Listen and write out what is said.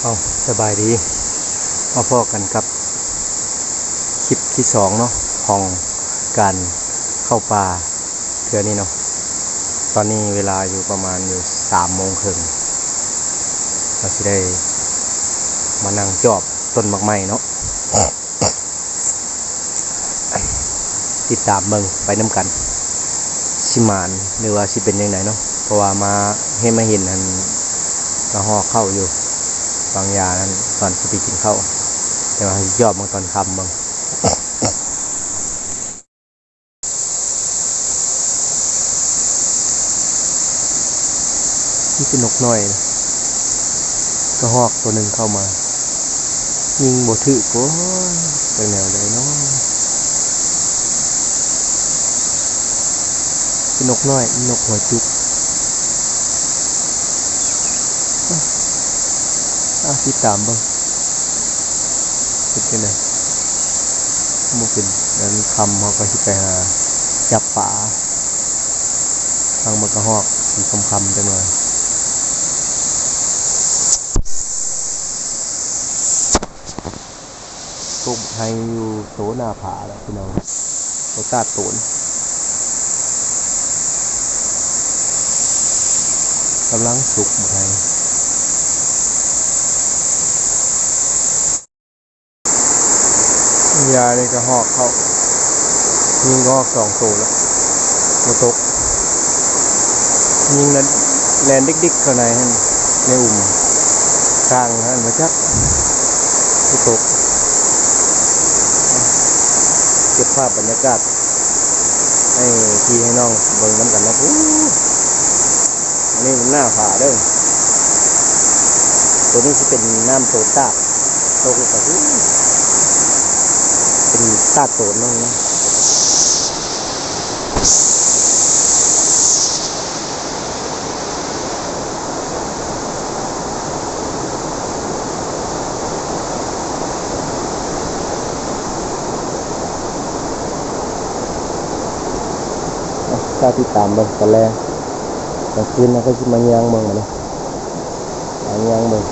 ເອົາ ສະບາຍດີ ມາພໍ້ກັນກັບຄລິບທີສອງເນາະ ຂອງການເຂົ້າປ່າເທື່ອນີ້ເນາະ. ຕອນນີ້ເວລາຢູ່ປະມານຢູ່ສາມໂມງເຄິ່ງ ເຮົາຊິໄດ້ມານັ່ງຈອບຕົ້ນໝາກໄມ້ເນາະ. ຕິດຕາມເບິ່ງໄປນຳກັນ ຊິໝານ ຫຼືວ່າຊິເປັນຈັ່ງໃດເນາະ. ເພາະວ່າມາເຫັນ ມາເຫັນອັນກະຮອກເຂົ້າຢູ່ບາງຢ່ານັ້ນ ຕອນຊິໄປກິນເຂົ້າ ແຕ່ວ່າເຮົາຊິຈອບເບິ່ງຕອນຄ່ຳເບິ່ງ. ມີແຕ່ນົກນ້ອຍ ກະຮອກໂຕໜຶ່ງເຂົ້າມາ ຍິງບໍ່ຖືກ. ໂອ້ຍ ຈັກແນວໃດເນາະ. ເປັນນົກນ້ອຍ ນົກຫົວຈຸກ. ອ່ະ ຕິດຕາມເບິ່ງ ເປັນຈັ່ງໃດ. ບໍ່ເປັນ ອັນຄ່ຳເຮົາກໍຊິໄປຫາຈັບປາ ທາງມັນກະຮອກ ຊິຄ່ຳໆຈັກໜ່ອຍ. ຕົກໄຮຢູ່ໂຕໜ້າຜາແລ້ວພີ່ນ້ອງ ໂຕຕາດໂຕນ ກຳລັງສຸກບັກໄຮ. ຢານີ້ກະຮອກເຂົ້າ ຍິງກະຮອກສອງໂຕແລ້ວ ບໍ່ຕົກ. ຍິງນັ້ນແລ່ນດິກໆເຂົ້າໃນຫັ້ນ ໃນອຸ່ມ ຂ້າງຫັ້ນບໍ່ຈັກ ບໍ່ຕົກ. ເກັບພາບບັນຍາກາດໃຫ້ພີ່ໃຫ້ນ້ອງເບິ່ງນຳກັນເນາະ. ອັນນີ້ໜ້າຜາເດີ້ ໂຕນີ້ຊິເປັນນ້ຳໂຕນຕາດ ຕົກກະຄືເປັນຕາດໂຕນເນາະ. ຖ້າຕິດຕາມເບິ່ງຕອນແລງ ກາງຄືນເຮົາກໍຊິມາຍ່າງເບິ່ງ ມານີ້ ມາຍ່າງເບິ່ງ